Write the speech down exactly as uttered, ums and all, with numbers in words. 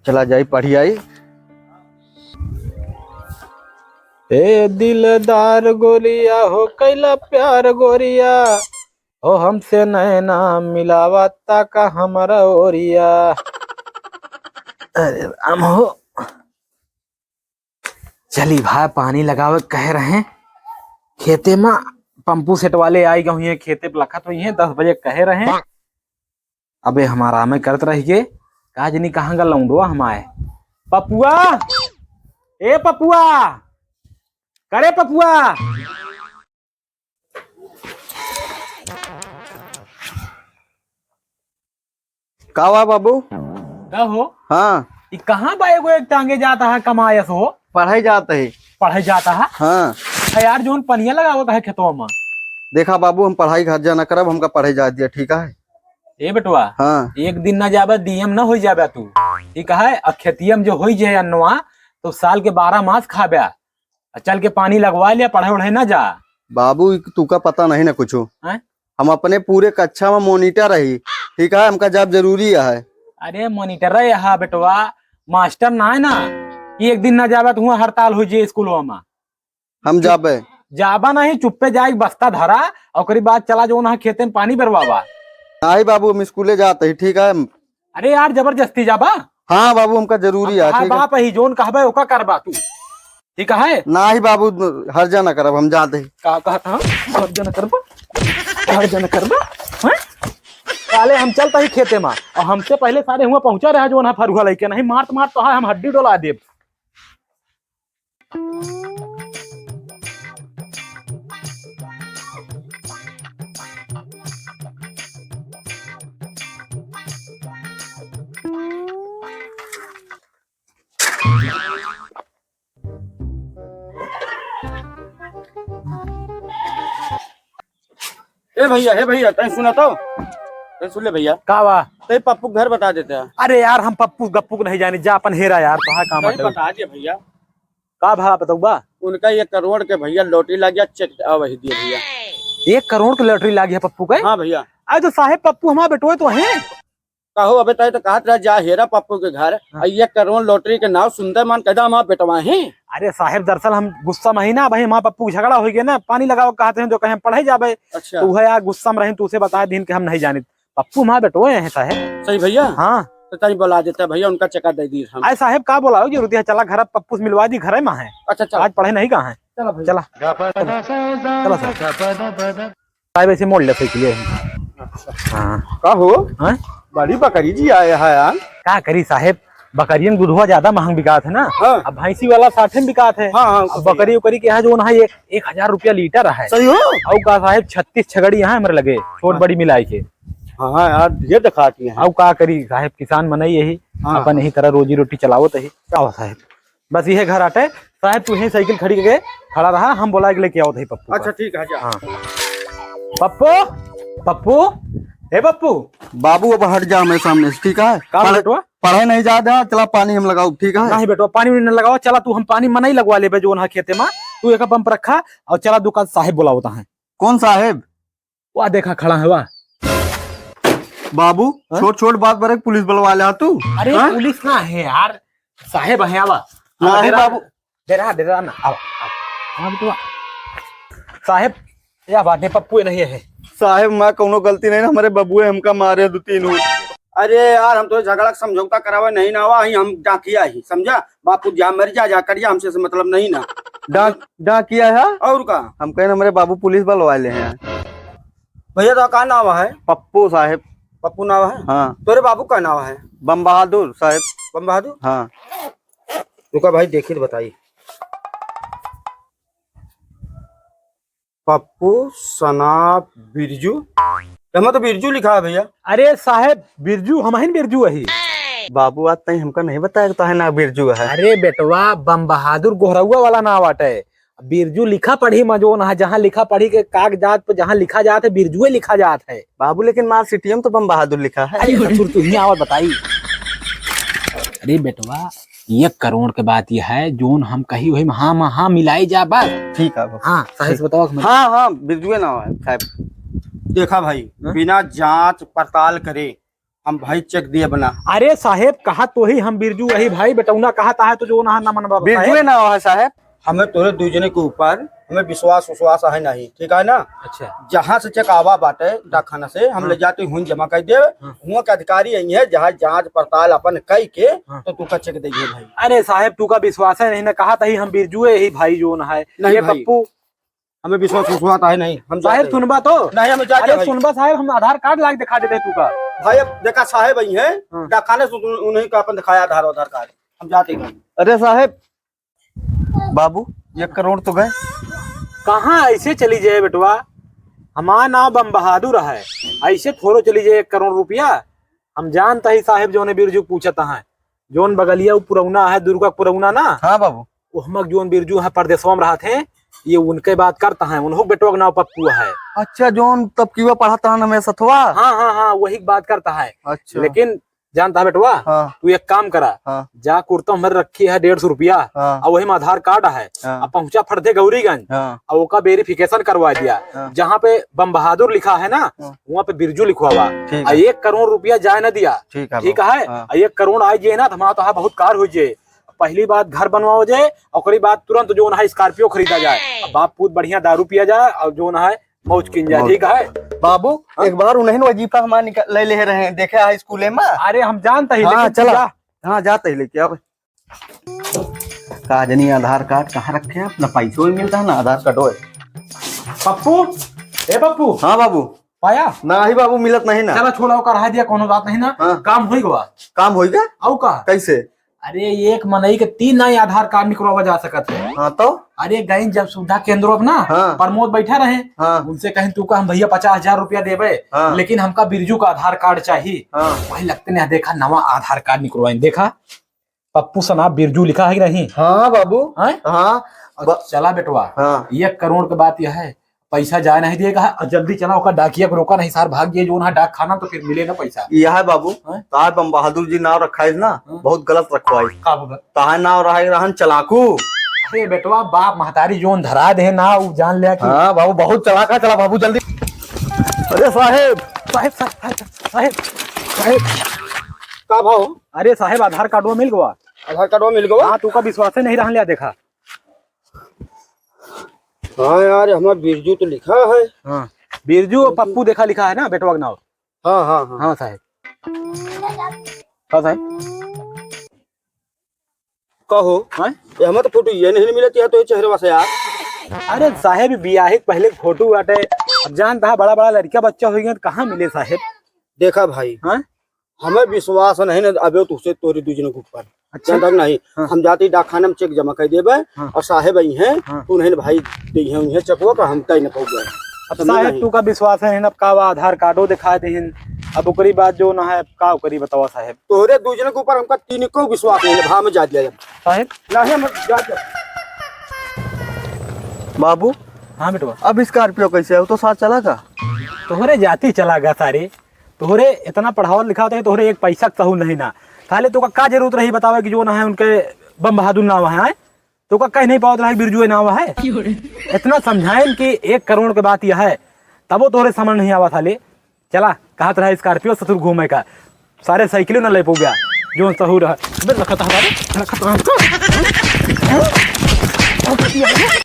चला जाई, पढ़ी आई। ए दिलदार गोरिया हो, कैला प्यार गोरिया, हो हमसे नैना मिलावा, ताका हमरा ओरिया। अरे राम हो। चली भाई, पानी लगावे कहे रहे खेते मा, पंपू सेट वाले आई गए हुए खेते पे, लखत हुई हैं, दस बजे कहे रहे। अबे हम आरामे करत रह गए, का जनी कहाँ गल लौंडवा हम आए। पपुआ, ए पपुआ, करे पपुआ। का हुआ बाबू? का हो? हाँ। ई कहाँ बा एगो एक टांगे जात हा कमायस हो? पढ़ाई जात है। पढ़ाई जात हा? हाँ। अच्छा यार, जौन पनिया लगावत है खेतवा में। देखा बाबू, हम पढ़ाई घर जा न करब, हमका पढ़ाई जा दिया, ठीक है? ए बेटवा, हाँ। एक दिन ना जाबे, डीएम ना हो जाबे तू, ठीक है? आ खेतिया में जो होई जाए अन्नवा, तो साल के बारह मास खाबे। आ चल के पानी लगवा लिया, पढ़े उढ़े ना जा। बाबू, ई तुका पता नहीं ना कुछो। हैं? हम अपने पूरे कक्षा में मॉनिटर रही, ठीक है, हमका जाब जरूरी है। अरे मॉनिटर रहे हा बेटवा, मास्टर ना है ना कि एक दिन ना जाबे तो हुआ हड़ताल हो जाए स्कूलवा में। हम जाबे। जाबा नहीं, चुप्पे जाए बस्ता धरा, और ओकरी बाद चला जो ना खेते में पानी बरवावा। नहीं बाबू, हम स्कूले जाते ही, ठीक है। अरे यार, जबरदस्ती जाबा? हाँ बाबू, हमका जरूरी है, ठीक है। बाप ही जोन कहबे ओका करबा तू। ठीक है? नाही बाबू, हर्जा न करब, हम जाते ही। का कहत हा? हर्जा न करबा? हर्जा न करबा? हैं? साले हम चलता ही खेते मा, और हमसे पहले सारे हुआ पहुंचा रहा जो ना फरुआ लेके, नहीं मारत मारत तो है हम हड्डी डोला देब। ए भैया, हे भैया, तैं सुना तो, तैं सुन ले भैया। का बा? तैं पप्पू के घर बता देते हैं। अरे यार, हम पप्पू गप्पू के नहीं जानी, जा अपन हेरा यार, कहाँ काम तैं बता दिया भैया। का भा बतौबा? उनका एक करोड़ के भैया लॉटरी लाग गया, चेक आ वही दिए भैया। एक करोड़ के लॉटरी लाग गया पप्पू के? हाँ भैया। अरे तो साहेब, पप्पू हमार बेटोए तो हैं। कहो, अबे तय तो कहत रहा, जा हेरा पप्पू के घर, हाँ। आ एक करोड़ लॉटरी के नाव सुनते मान कहदा हमार बेटवा ही। अरे साहेब, दरअसल हम गुस्सा में ही ना, भाई हमार पप्पू के झगड़ा हो गया ना, पानी लगाओ कहते हैं, जो कहे हम पढ़े जाबे। अच्छा। तो वह यार गुस्सा में रहे, तो उसे बता दिन के हम नहीं जानित। पप्पू हमार बेटोए हैं साहेब। सही भैया? हाँ। तो तनी बुला देता भैया, उनका चेका दे दी हम। अरे साहेब, का बोलाओ जरूरत है, चला घर पप्पू से मिलवा दी, घर में है। अच्छा, चला। आज पढ़े नहीं कहाँ है? चला भैया। चला। चला साहेब। साहेब ऐसे मोड़ ले साइकिल ये। अच्छा। हाँ। का हो? हाँ? बड़ी बकरी जी आए है यार। का करी साहेब, बकरियन दुधवा ज्यादा महंग बिकात है ना। हाँ। अब भैंसी वाला साठे में बिकात है। हाँ, हाँ, अब सही बकरी है। उकरी के यहाँ जो ना एक, एक हजार रुपया लीटर है। सही हो? और का साहेब, छत्तीस छगड़ी यहाँ हमरे लगे, छोट हाँ। बड़ी मिलाई के। हाँ, हाँ यार, ये दिखाती है। और का करी साहेब, किसान मनई यही, हाँ। अपन यही तरह रोजी रोटी चलावत है। का हो साहेब? बस इहे घर आटे। साहेब, तू यहीं साइकिल खड़ी करके खड़ा रहा, हम बोला के लेके आओ थे पप्पू का। अच्छा, ठीक है, जा। हाँ। पप्पू, पप्पू, हे पप्पू। बाबू, अब हट जा मेरे सामने से, ठीक है? का पढ़-, बेटवा? पढ़े नहीं जात है, चला पानी हम लगाओ, ठीक है? नहीं बेटवा, पानी उनी न लगावा, चला तू हम पानी मनई लगवा लेबे जो वहाँ खेते में, तू एक पंप रखा और चला दुकान साहेब बुलावता है। कौन साहेब? वाह, देखा खड़ा है, वाह। बाबू, हाँ? छोट छोट बात पर एक पुलिस बुलवा ले तू। अरे, हाँ? पुलिस ना है यार, साहेब है, आवा। ना आवा, है डेरा, बाबू। डेरा, डेरा ना, आवा, आवा। आवा तो। साहेब, या बात नहीं, पप्पू ये नहीं है। साहेब, मैं कौनो गलती नहीं ना, हमारे बबुए हमका मारे दो तीन हो। अरे यार, हम तो झगड़ा समझौता करावे नहीं ना आवा, ही हम डाकिया ही, समझा? बापू जा मर जा, जा कट जा, हमसे से मतलब नहीं ना। डाक, डाकिया है? और का? हम कहें हमारे बाबू पुलिस बुलवा ले हैं। भैया, तो का नाव है? पप्पू साहेब। पप्पू नाव है? हाँ। तोरे बाबू का नाव है? बम बहादुर साहेब। बम बहादुर? हाँ। रुका भाई, देखी तो बताई। पप्पू सनाप बिरजू। एमा तो बिरजू लिखा है भैया। अरे साहेब, बिरजू, हमहिन बिरजू अही। बाबू, आज तई हमका नहीं बताया कि तोहे ना बिरजू है। अरे बेटवा, बम बहादुर गोहरौआ वाला नाव बाटे। बिरजू लिखा पढ़ी मा जोन है, जहाँ लिखा पढ़ी के कागजात पे जहाँ लिखा जात है, बिरजुए लिखा जात है। बाबू, लेकिन मार्कशीटिया में तो बम बहादुर लिखा है। अरे ससुर, तू ही आवत बताई। अरे बेटवा, एक करोड़ के बात यह है, जोन हम कही वही में हाँ, हाँ, हाँ मिलाई जा बस। ठीक है बाबू। हाँ, साहेब से बतावा कि हाँ, हाँ, बिरजुए नाव है साहेब। देखा भाई, हाँ? बिना जांच पड़ताल करे हम भाई चेक दिए बना। अरे साहेब, कहा तो ही हम बिरजू वही भाई, बेटौना कहा ता है तो जोन है ना मनवा बताए। बिरजुए नाव है साहेब। हमें तोरे दुइ जने के ऊपर हमें विश्वास उश्वास है नहीं, ठीक है ना? अच्छा। जहाँ से चेक आवा बाटे डाकखाना से, हम हाँ। ले जाते हुन जमा कर देवे। हाँ। हुआ के अधिकारी यही है, जहाँ जांच पड़ताल अपन कई के हाँ। तो तू का चेक देइए भाई। अरे साहेब, तू का विश्वास है नहीं ना, कहा तही हम बिरजुए ही भाई जोन है। नहीं ये भाई। पप्पू। हमें विश्वास उश्वास है नहीं, हम साहेब जाते हैं। सुनबा तो। नहीं, हम जाते अरे हैं भाई। सुनबा साहेब, हम आधार कार्ड लाके दिखा देते हैं तू का। भाई अब देखा साहेब यही है, हाँ। डाकखाने से उन-, उन्हीं का अपन दिखाया आधार, आधार कार्ड। हम जाते हैं। अरे साहेब, बाबू, एक करोड़ तो गए। कहाँ ऐसे चली जाए बेटवा? हमार नाव बम बहादुर है, ऐसे थोड़ो चली जाए एक करोड़ रुपया। हम जानता ही साहेब जोने बिरजू पूछत हैं, जोन बगलिया उ पुरौना है, दुर्गा पुरौना ना? हाँ बाबू। वो हमक जोन बिरजू है परदेसवा में रहत हैं, ये उनके बात करता है, उन्हों बेटवा के नाव पप्पू है। अच्छा, जोन तब की वो पढ़त रहन हमें सथवा? हाँ, हाँ, हाँ, वही बात करता है। अच्छा। लेकिन जानता है बेटवा, हाँ। तू एक काम करा, हाँ। जा कुर्ता हमरे रखी है डेढ़ सौ रुपया, हाँ। और वही में आधार कार्ड है, हाँ। अब पहुँचा फटथे गौरीगंज, हाँ। और ओका वेरिफिकेशन करवा दिया, हाँ। जहाँ पे बम बहादुर लिखा है ना, हाँ। वहाँ पे बिरजू लिखवावा, ठीक आ है। एक करोड़ रुपया जाए ना दिया, ठीक है ठीक बाबू। है, हाँ। आ एक करोड़ आए जे ना, तो हमारा तो हाँ बहुत कार हो जे, पहली बात घर बनवाओ जे, ओकरी बाद तुरंत जोन है स्कॉर्पियो खरीदा जाए, अब बाप पूत बढ़िया दारू पिया जाए और जोन है मौज किन जाए, मौज। ठीक है? बाबू, हाँ? एक बार उन्हें वजीफा हमार निकल, ले ले रहे हैं, देखे है स्कूले में। अरे, हम जानता ही, हाँ, लेकिन चला। जा। हाँ, जाते ही लेके आओ। का जनी आधार कार्ड कहाँ रखे हैं? अपना पैसों ही मिलता है ना, आधार कार्ड होए। पप्पू, ए पप्पू। हाँ बाबू। पाया? नाही बाबू, मिलत नहीं ना। चला, छोड़ा, ओकर रहा दिया, कोनो बात नहीं ना। हाँ। काम होई गवा। काम होई गवा? आऊ का? कैसे? अरे, एक मनई के तीन नाई आधार कार्ड निकलवावा जा सकत है। हाँ, तो? अरे, गइन जब सुविधा केंद्रों पे ना, हाँ। प्रमोद बैठा रहे, हाँ। उनसे कहेन, "तू का हम भैया पचास हजार रुपया देबे, हाँ। लेकिन हमका बिरजू का आधार कार्ड चाही।" हाँ। वही लगते ने देखा, नवा आधार कार्ड निकलवाइन। देखा, पप्पू सना बिरजू लिखा है कि नहीं? हाँ, बाबू। हैं? हाँ। अब ब-, चला बेटवा, हाँ। एक करोड़ के बात यह है, पैसा जाए नहीं दिए कहा, और जल्दी चला, ओकर डाकिया को रोका नहीं, सार भाग गए, जोन है डाक खाना, तो फिर मिले ना पैसा। यह है बाबू, हैं? तार बम बहादुर जी नाव रखा है ना, हाँ। बहुत गलत रखवाई। का बाबा? तार नाव रहा, रहन चलाकू। अरे बेटवा, बाप महतारी जोन धरा दे ना, उ जान ले कि हाँ बाबू, बहुत चलाका चला बाबू, जल्दी। अरे साहेब। साहेब, साहेब, साहेब, साहेब। का भाव? अरे साहेब, आधार कार्डवा मिल गवा। आधार कार्डवा मिल गवा? हाँ, तू का विश्वास नहीं रहन लिया, देखा। हाँ यार, हमार बिरजू तो लिखा है। हाँ, बिरजू और पप्पू देखा लिखा है ना, बेटवा के नाव। हाँ, हाँ, हाँ। हाँ साहेब। हाँ साहेब। कहो, हाँ? ये हमें तो फोटो ये नहीं मिलत, या तो ये चेहरवा से यार। अरे साहेब, बियाहे के पहले के फोटो बाटे। अब जानता है, बड़ा बड़ा लड़का बच्चा हो गया, तो कहाँ मिले साहेब? देखा भाई, हाँ? हमें विश्वास नहीं ना अबे तुझसे तोरे दू जने के ऊपर। अच्छा। जानता नहीं, हाँ। हम जाते ही डाकखाने में चेक जमा कर देबे हाँ। और साहेब आई हैं, हाँ। तो उन्हें भाई दे हैं उन्हें चेकवा का हम तय न पाऊंगे। अब समझे साहेब नहीं? तू का विश्वास है, अब का बा आधार कार्डो दिखा देहिन, अब ओकरी बाद जो ना है, अब का ओकरी बतावा साहेब। तोहरे दू जने के ऊपर हमका तीन को विश्वास नहीं है, भा में जा दिया जब। साहेब? नहीं, हम जा दिया। बाबू। हाँ बेटवा। अब स्कॉर्पियो कैसे है? वो तो साथ चला का? तोहरे जाती चला गा सारे। तोहरे इतना पढ़ावल लिखावत है, तोहरे एक पैसा के सहूर नहीं ना। साले तोका का जरूरत रही बतावे कि जो ना है उनके बम बहादुर नाव है, आय? तोका कह नहीं पावत रहा कि बिरजुए नाव है? इतना समझाइन कि एक करोड़ के बात यह है, तबो तोहरे समझ नहीं आवा साले। चला, कहत रहा स्कॉर्पियो ससुर घूमे का, सारे साइकिलो न ले पो गया, जो सहूर है। अबे रखत हमारे, रखत हमारे।